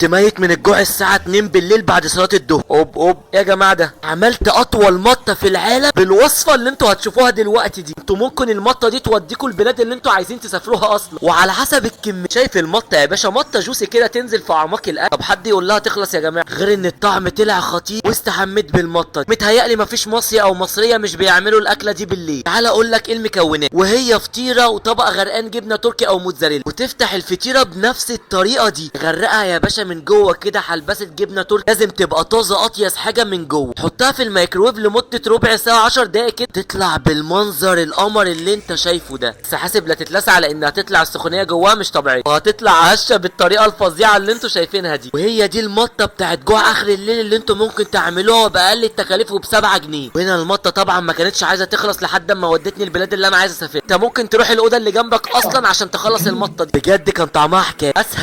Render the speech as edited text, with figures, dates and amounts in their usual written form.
كنت ميت من الجوع الساعة 2 بالليل بعد صلاة الظهر. اوب اوب يا جماعة، ده عملت اطول مطة في العالم بالوصفة اللي انتوا هتشوفوها دلوقتي دي. انتوا ممكن المطة دي توديكوا البلاد اللي انتوا عايزين تسافروها اصلا، وعلى حسب الكمية. شايف المطة يا باشا؟ مطة juicy كده تنزل في اعماق القلب. طب حد يقول لها تخلص يا جماعة؟ غير ان الطعم طلع خطير واستحميت بالمطة. متهيألي مفيش مصري او مصرية مش بيعملوا الاكلة دي بالليل. تعالى اقول لك ايه المكونات. وهي فطيرة وطبق غرقان جبنة تركي او موتزاريلا، وتفتح الفطيرة بنفس الطريقة دي، غرقها يا باشا من جوه كده حلبسة جبنة تركي، لازم تبقى طازة اطيس حاجة من جوه. حطها في الميكرويف لمدة ربع ساعة 10 دقايق كده، تطلع بالمنظر القمر اللي انت شايفه ده. بس حاسب لا تتلسع، لانها هتطلع السخونية جواها مش طبيعية، وهتطلع هشة بالطريقة الفظيعة اللي انتوا شايفينها دي. وهي دي المطة بتاعت جوع اخر الليل اللي انتوا ممكن تعملوها باقل التكاليف وب7 جنيه. وهنا المطة طبعا ما كانتش عايزة تخلص لحد ما ودتني البلاد اللي انا عايز اسافرها. انت ممكن تروح الاوضة اللي جنبك اصلا عشان تخلص المطة دي، بجد كان طعمها حكاية. اسهل